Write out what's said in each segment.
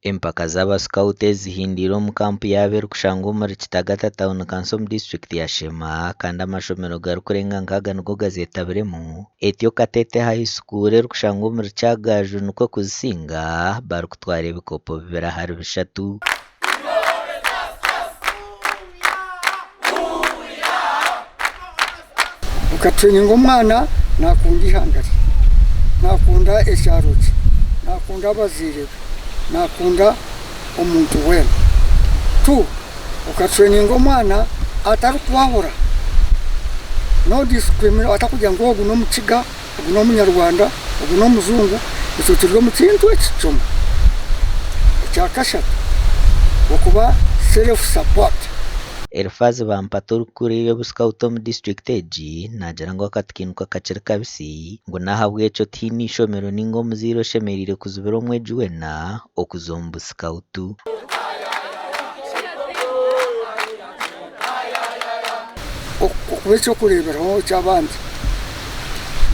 Empaka z'abasikauti ezihindiire omu kampu yaabo erikushangwa omuri Kitagata tauni kanso omu disiturikiti ya Sheema kandi amashomero garikurenga nkaaga nigo gazetabiremu. Etyo Katete High School erikushangwa omuri Kyagaju nikwo kuzisinga barikutwara ebikopo bibiri ahari bishatu. Okatraininga omwana nakunda eihanga rye, nakunda ekyaro kye, nakunda abazaire be, nakunda omuntu weena. Tu, okatraininga omwana atarikwahura, no discriminate atakugira ngu ogu n'omukiga, ogu n'omunyarwanda, ogu n'omujungu, ekyo kiri omu kintu eki kimwe. Ekyakashatu, okuba self support. Eliphaz Bampata orikukurira eby'obusikauti omu disiturikiti egi naagira ngu akatikinuka kakiri kabisi ngu n'ahabw'ekyo tihaine eishomero ninga omuzaire oshemereire kuzibira omwegi weena okuza omu busikautu. Okuba eky'okureeberaho ky'abandi,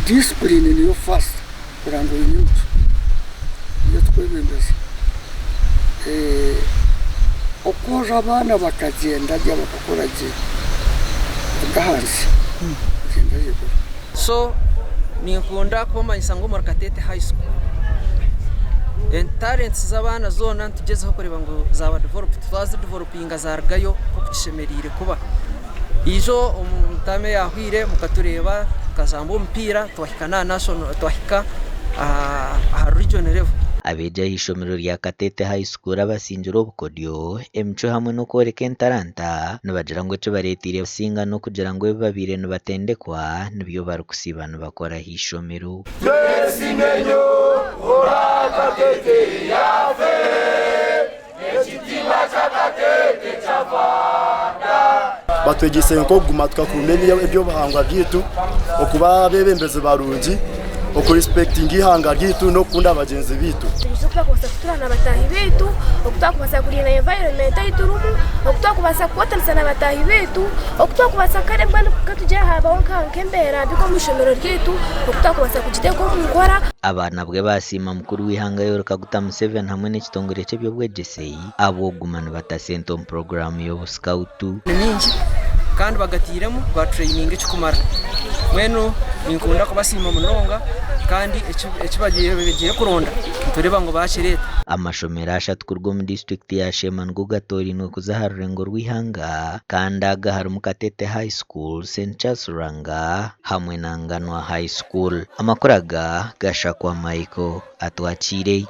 discipline niyo first kugira ngu oine emicwe niyo tukwebembeza. Okworora abaana bakagyenda gye bakakura gye kuruga ahansi kugyenda ahaiguru. So ninkunda kubamanyisa ngu omuri Katete High School talents z'abaana zoona nitugyezaho kureeba ngu zaaba developed, twazidevelopinga zarugayo nk'oku kishemereire kuba. Ijo omu term eyahweire mukatureeba tukazamba omupiira twahika n'aha national twahika aha region level. Abeegi aha ishomero rya Katete High School abasingire obukodyo, emicwe hamwe n'okworeka entaranta nibagira ngu ekibareeteire kusinga n'okugira ngu ebi babaire nibatendekwa nibyo barikusiiba nibakora aha ishomero. Batwegyeise nk'okuguma tukakuuma eby'obuhangwa byaitu, okuba abeebembezi barungi, okurisipekitinga eihanga ryaitu n'okukunda bagyenzi baitu. Oku twakubaasa kutuura na bataahi baitu, oku twakubaasa kurinda environment ei turimu, oku twakubaasa kukwatanisa na bataahi baitu, oku twakubaasa kare mbwenu ka tugire haabaho nk'embeera mbi omu ishomero ryaitu, oku twakubaasa kugiteeka omu nkora. Aba nabwe baasiima mukuru w'eihanga Yoweri Kaguta Museveni hamwe n'ekitongore ky'eby'obwegyese ahabw'okuguma nibata sente omu puroguraamu y'obusikautu. Ni mingi kandi bagatairemu baatureyininga ekikumara. Mbwenu ninkunda kubasiima munonga kandi eki bagiire kuronda nitureeba ngu baakireeta. Amashomero ashatu kuruga omu disiturikiti ya Sheema nigo gatoorainwe kuza aha rurengo rw'eihanga kandi aga harimu Katete High School, St Charles Lwanga hamwe na Nganwa High School. Amakuru aga gashakwa Michael Atwakiire.